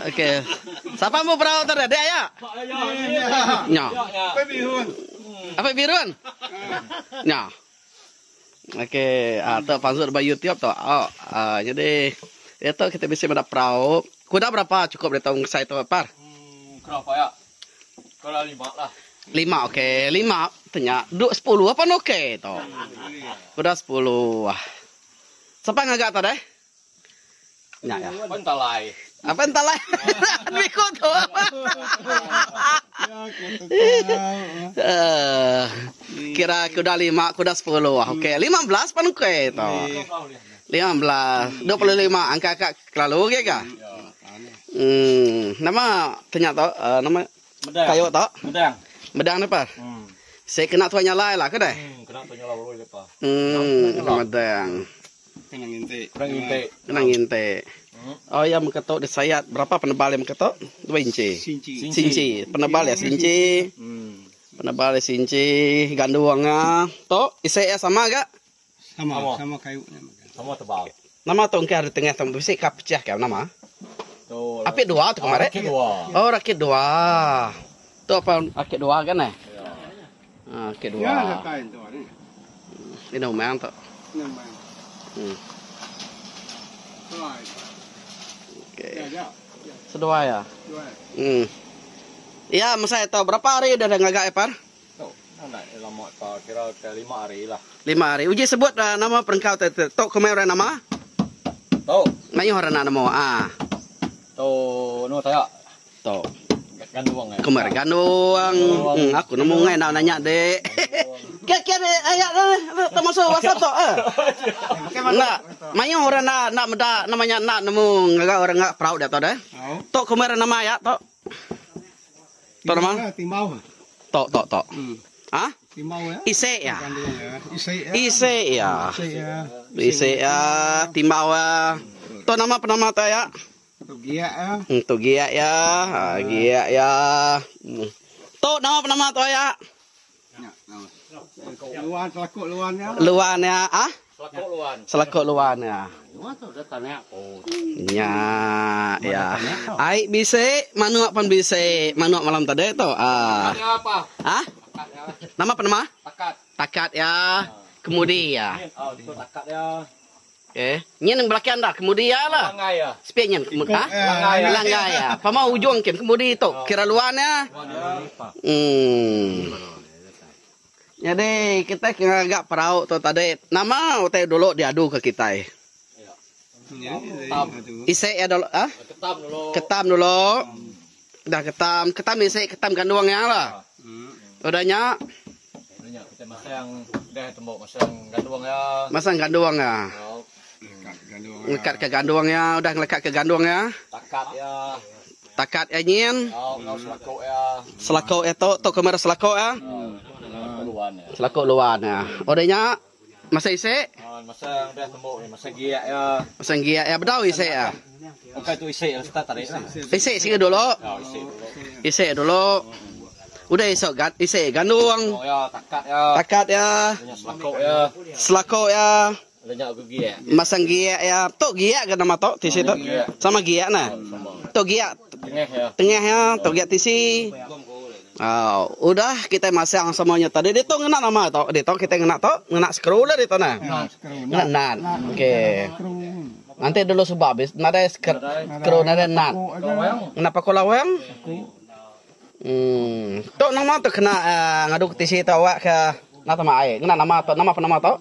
Okey. Sapa mu perau tu dek ya? Nya. Apa birun? Nya. Okey, ah tu pansut ba YouTube tu. Oh, ah jadi diatu kita bisi meda perau. Kuda berapa cukup ditu ngesai tu par? Hmm, berapa ya? Kalau lima lah. Lima okey, lima tanya duk sepuluh apa okey tu. Kuda sepuluh. Sapa ngaga tu deh? Nya ya. Apa entalai? Apa entalai? Dua tu. Eh, kira kuda lima, kuda sepuluh. Okey, 15 pan okey tu. 15, 25 angka ka kelalu ke ka? Hmm, nama tanya tu, uh, nama Medang. kayu tu? Medang. Medang apa? Hmm. Saya kena tuan nyalai lah ke deh? Hmm, kena tuan nyalai baru lepa. Hmm, medang. Kena nginti. Kena nginti. Kena nginti. Oh ya mengketuk disayat berapa penebal yang mengketuk? 2 inci. Sinci. Sinci. Penebal ya sinci. Hmm. Penebal ya sinci. Ganduangnya. Tok isi ya sama gak? Sama, Sama. sama kayu nya. Sama tebal. Nama tu engkah di tengah tu bisi ka pecah ka nama? Tu. Apit dua tu kemarin. Rakit dua. Oh rakit dua. Tu apa rakit dua kan eh? Ya. Ha, rakit dua. Ya, datai tu ni. Ini umang tu. Nama. Hmm. Tuai. Okey. Ya, ya. Seduai ya. Tuai. Hmm. Ya, masa itu berapa hari dah dah ngagak ipar? Tu, nak lama pa kira ke lima hari lah. Lima hari. Uji sebut uh, nama perengkau tu. tu. Tok kemai orang nama? Tu, Mayuh orang nak nama. Ah. tu nu saya Tok. ganduang eh. Kemar ganduang. Hmm, aku nemu ngai nak nanya dek. Kia kia dek ayat dah termasuk WhatsApp tok eh. Enggak. Mayuh orang nak nak meda namanya nak nemu ngagak orang ngak perahu dia tok deh. Oh. Tok kemar nama ya tok. Tok nama? Timbau. Tok tok tok. Hmm. Ah? Timbau ya. Isek ya. Ganduang ya. Isai ya. Isek ya. Isai ya. Isek ya, timbau ya. Tok nama penama tok ya? Tu giak ya. Untuk giat ya. Ha, giat ya. Hmm. Tok nama penama tok ya? Ya, nama. Luan selakuk luan ya. Luan ya. Ah? Selakuk luan. Selakuk luan ya. Ya, ya. Ai bisik, manuk pun bisik. Manuk malam tadi tu. Ah. Takatnya apa? Ah? Takatnya. Nama penama? Takat. Takat ya. Kemudi ya. Oh, itu takat ya. Eh, nyen yang belakang dah kemudi ya lah. Langai ya. Sepik nyen kemudi. Ah? Langai ya. Langgai ya. Pama ujung kin kemudi tu. Kira luan ya. Hmm. Jadi kita kena agak perahu tu tadi. Nama utai dulu diadu ke kita. Ya, Ketam. Isek ya dulu. Ah? Ketam dulu. Ketam dulu. Dah ketam. Ketam isek, ketam ganduang ya lah. Hmm. Udahnya Nya kita masang dah tembok masang ganduang ya. masang ganduang ya. Oh, Lekat ganduang. Ngelekat ke ganduang ya, udah ngelekat ke ganduang ya. takat ya. Takat ya nyin. Oh, ngau selakuk ya. Selakau itu, tu kamera selakau ya. Selakuk luan ya. Selakau luan ya. Udahnya masa isek, Oh, masang dah tembok ni masang giak ya. masang giat ya bedau isek ya. Okey tu isek start tadi lah. Isek sikit dulu. Ya, isek dulu. Isek dulu. Udah isok gan, isek ganduang. Oh ya, takat ya. Takat ya. Nya selakuk ya. Selakau ya. Nya aku giak. Masang giat ya. Tok giat ke nama tok tisi tok. Sama giat nah. Sama. Tok giat Tengah ya. tengah ya, tok giat tisi. Oh, udah kita masang semuanya tadi. Dia tu ngena nama tok. Dia tok kita ngena tok, ngena skru lah dia tu nah. Ngena nat. Okey. Nanti dulu sebab habis nadai skru nadai nat. Kenapa kau lawang? Hmm, tok nama tu kena uh, ngadu ke tisi tu awak ke nak sama air. Ngena nama tok, nama apa nama tok?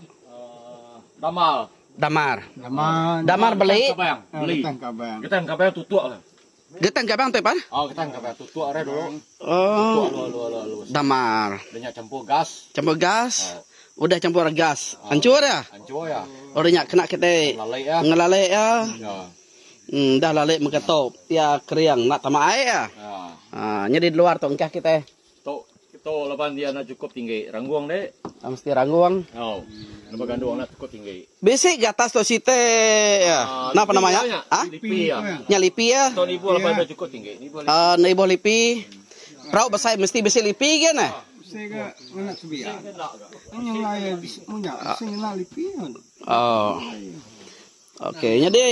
Damal. Damar. Nama. Damar beli. Kabang. Beli. Getang kabang. Getang kabang tutup lah. Getang kabang tu pan? Oh, getang kabang tutup are dulu. Oh, Lu lu lu lu. damar. Dia campur gas. Campur gas. Udah campur gas. Hancur ya? Hancur ya. Orangnya kena kita Lalai ya. ngelalek ya. Ya. Hmm, dah lalek mengetup. Ya keriang nak tamak air ya. Ya. Ha, jadi di luar tu engkah kita. Tok tok lapan dia nak cukup tinggi. Rangguang dek. Ah, Mesti rangguang. Oh. Nama ganduang nak cukup tinggi. Basic di atas tu site ya. Ah, Napa namanya? Ah? Lipi ya. Nya lipi ya. Tok ni bu lapan dia cukup tinggi. Ni bu. Ah, uh, ibu lipi. Perahu besar mesti besi lipi kan eh? Saya ke nak sebiak. Ini lain punya. Saya nak lipi. Oh. Okey, jadi.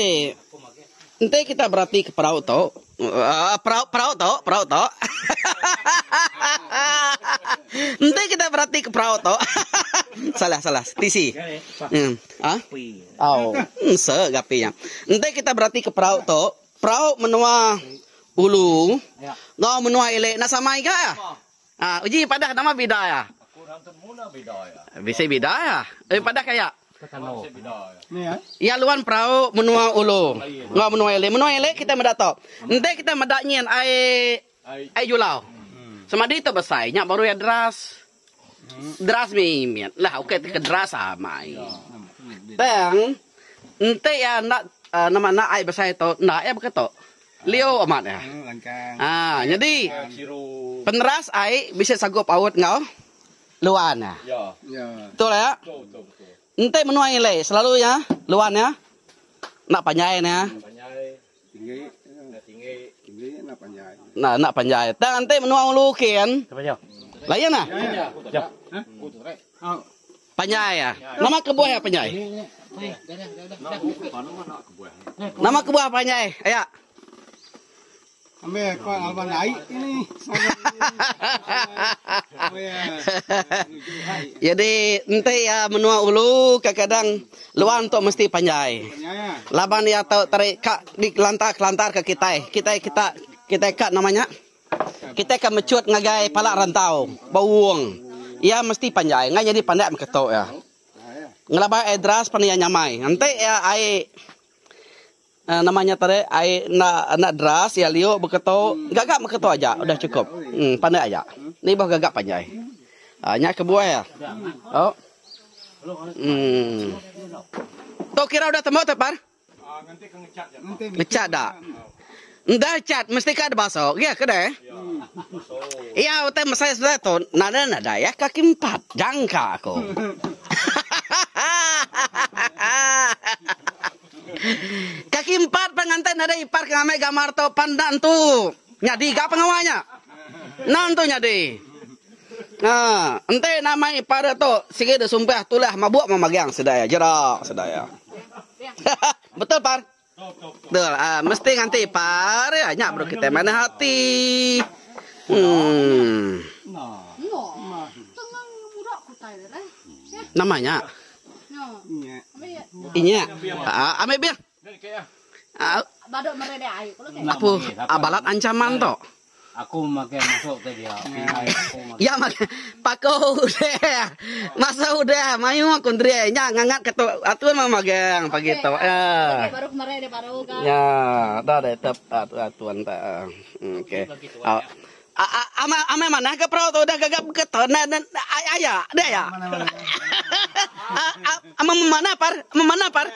Enti kita berati ke perau tu, perau perau tu, perau tu. Enti kita berati ke perau tu. Salah salah, tisi. Hmm. Ha? Oh, se gapi nya. Enti kita berati ke perau tu, perau menua ulu enggau menua ili enda sama iga ya. Ha, uji padah nama bida ya. Bisi bida ya. Eh padah kaya. Iya luan perau menua ulu enggau menua ili. Menua ili kita meda tu. Enti kita meda nyin ai ai julau. Semadi tu besai nya baru iya deras. Deras mimit lah ukai ti ke deras amai. Tang enti iya enda nama enda ai besai tu enda iya baka tu. Liu amat iya. Haa nyadi peneras ai bisi sagup aut enggau luan iya. Betul iya? Enti menua ili selalu iya luan iya enda panjai ne. Enda enda panjai. Tang enti menua ulu kin lain ah. Panjai ah. Nama kebuah iya panjai? Nama kebuah panjai aya? Ambil ko alban ai ini. Jadi enti iya menua ulu kadang-kadang luan tu mesti panjai. Laban iya tau teri ka dilantar-kelantar ke kitai. Kitai kita kitai ka nama nya? Kitai ka mechut ngagai pala rantau ba wong. Iya mesti panjai enggai nyadi pandak meka tu iya. Ngelaban ai deras pan iya nyamai. Enti iya ai nama nya tadi ai enda enda deras iya liu baka tu gaga meka tu aja udah chukup. Em pandak aja. Ni bah gaga panjai. Haa nya kebuah iya. Au. Em. Tu kira udah tembu tu par. Ngecat da. Enda cat mesti ka dibaso gia ke deh. Iya utai mesai sebelah tu nadai nadai ya kaki empat jangka aku. Kaki empat pan ngantai nadai ipar ke ngamai gambar tu pan enda entu nyadi ga pengawa nya. Enda entu nyadi. Ha enti nama ipar tu sigi disumpah tulah mabuk memagang sida iya jera sida iya. Betul par? Betul. Ah, mesti nganti par ya. Nya baru kita mana hati. Hmm. Nama nya? Inya. Ah, ambil bir. Ah, apa? Ah, balat ancaman tu. Aku makai masuk ke dia. Ya makai pako udah. Masa udah mayu aku ndri nya ngangat ke tu atu memang magang pagi tu. Ya. Baru kemarin dia baru kan. Ya, dah dah tetap atu atuan ta. Okey. Ama ama mana ke pro tu udah gagap ke tu na aya dia ya. Ama mana par? Ama mana par?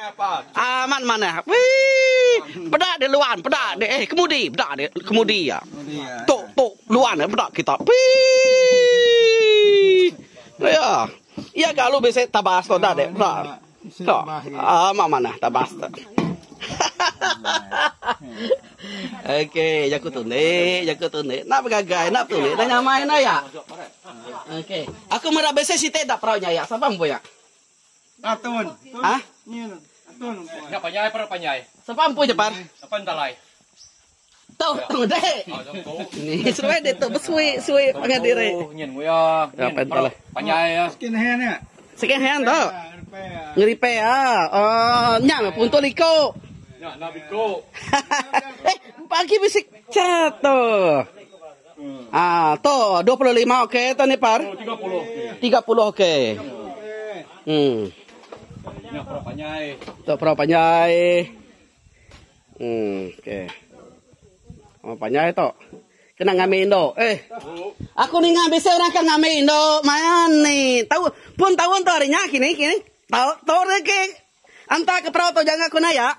Amat mana. Wih. Peda di luan, peda di eh kemudi, peda di kemudi ya. Tok tok luan eh peda kita. Wih. Ya. Ya kalau bisi tabas tu dah dek peda. Tok. Amat mana tabas tu. Okey, jaku tundi, jaku tundi. Nak begagai, nak tundi, dah nyamai dah ya. Okey. Aku meda bisi siti da perau nya ya. Sapa empu nya? Atun. Ha? Atun. Nya panjai perau panjai. Sapa empu nya par? Sapa entalai. Tu dek. Ni seruai dek tu besui sui pangan diri. Nyin nguya. Ya entalai. Panjai ya. Second hand nya. Second hand tu. Ngerepair ah. Oh, nya meh puntul iko. Nya nak biko. Eh, pagi bisi cat tu. Ah, tu 25 okey tu ni par. 30. 30 okey. Hmm. Nya perau panjai. Tu perau panjai. Hmm, okey. Oh, panjai tu. Kena ngambi indu. Eh. Aku ninga bisi orang ke ngambi indu maya ni. Tahu pun taun tu hari nya kini kini. Tau tu ke Anta ke perau tu jangan ku naya.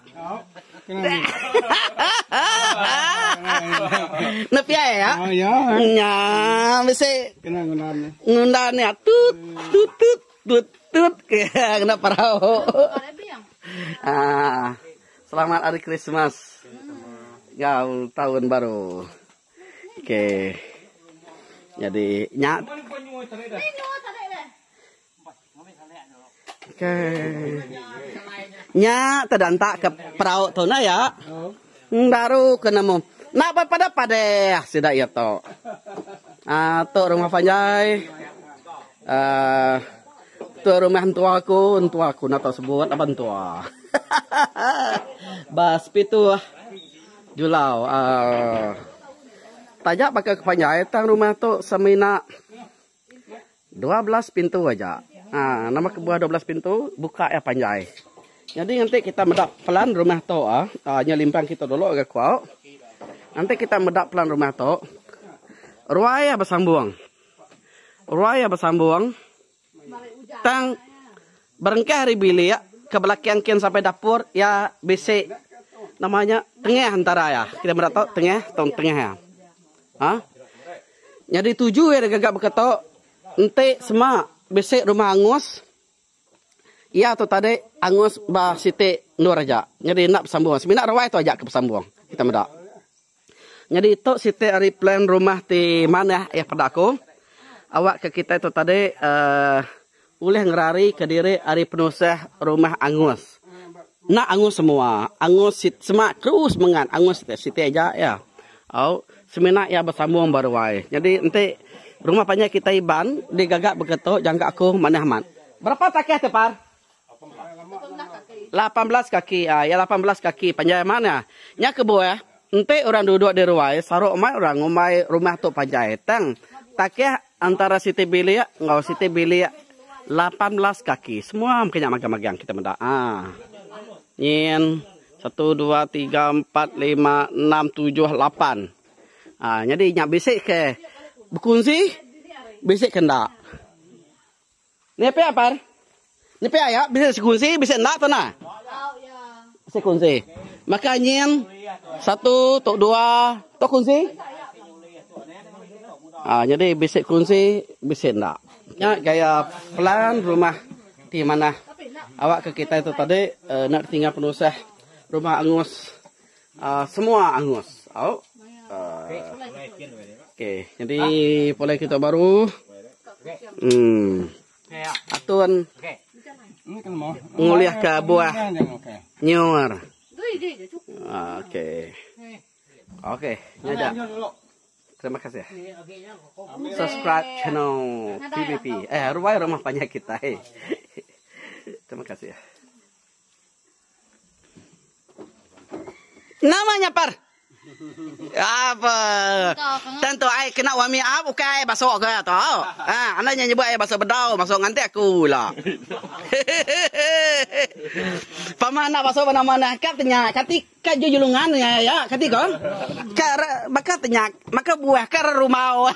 Nepi ai ya. Oh ya. Nya bisi kena ngundan ni. Ngundan ni tut tut tut tut tut kena perau. Ah. Selamat hari Christmas. Ngau tahun baru. Okey. Jadi nya Okay. Nya tedanta ke perau tu na ya. Baru ke nemu. Enda bepadah padeh sida iya tu. Aaa tu rumah panjai. Aaa tu rumah entua aku, entua aku enda tau sebut laban entua. Ba sepituh Julau aaa taja baka ke panjai tang rumah tu semina 12 pintu aja. Ha, nama kebuah 12 pintu? Buka iya panjai. Nyadi nganti kita meda pelan rumah tu ah, ha, nya limpang kita dulu ga ku au. Nganti kita meda pelan rumah tu. Ruai iya besambung. Ruai iya besambung. Tang berengkah ari bilik ke belakang kin sampai dapur iya bisi nama nya tengah antara iya. Kita meda tu tengah tong tengah iya. Ha? Nyadi tuju iya digaga baka tu, enti sema bisi rumah angus, iya tu tadi angus ba siti endur aja. Nyadi enda besambung. Semina ruai tu aja ke besambung kita meda. Nyadi tu siti ari plan rumah ti manah iya peda aku. Awakka kitai tu tadi uhh ulih ngerarika diri ari penusah rumah angus. Enda angus semua, angus sema terus mengat angus siti aja iya. Au semina iya besambung ba ruai. Nyadi enti rumah panjai kitai Iban digaga baka tu jangka aku manah amat. Berapa takah ti par? 18 kaki. Ah iya 18 kaki panjai amat nya. Nya kebuah enti orang duduk di ruai saruk amat orang ngumbai rumah tu panjai. Tang takah antara siti bilik enggau siti bilik 18 kaki. Semua mega nya magang-magang kita meda. Ah. Nyin satu dua tiga empat lima enam tujuh lapan. Ah nyadi nya bisi ke bekunsi bisi ke enda. Ni pia par. Ni pia ya bisi sekunsi bisi enda tu nah. Bisi kunsi. Maka nyin satu tok dua tok kunsi. Ah jadi bisi kunsi bisi enda. Nya gaya pelan rumah ti manah. Awak ke kitai tu tadi uh, nak tinggal penusah rumah angus uh, semua angus. Au. Uh, Okey, jadi pulai kita baru. Atun ngulih ke buah nyiur. Okey. Okey, nya aja. Terima kasih. Subscribe channel PBP. Eh, ruai rumah panjai kita. Terima kasih. Nama nya par? Apa? Tentu ai kena wami up ukai ai basok ke tu. Ha, anda nya nyebut ai basok bedau, masuk nganti aku lah. Pama nak basok mana-mana kat tenya, kati kat julungan ya ya, kati ko. Ka baka tenya, maka buah ka rumau.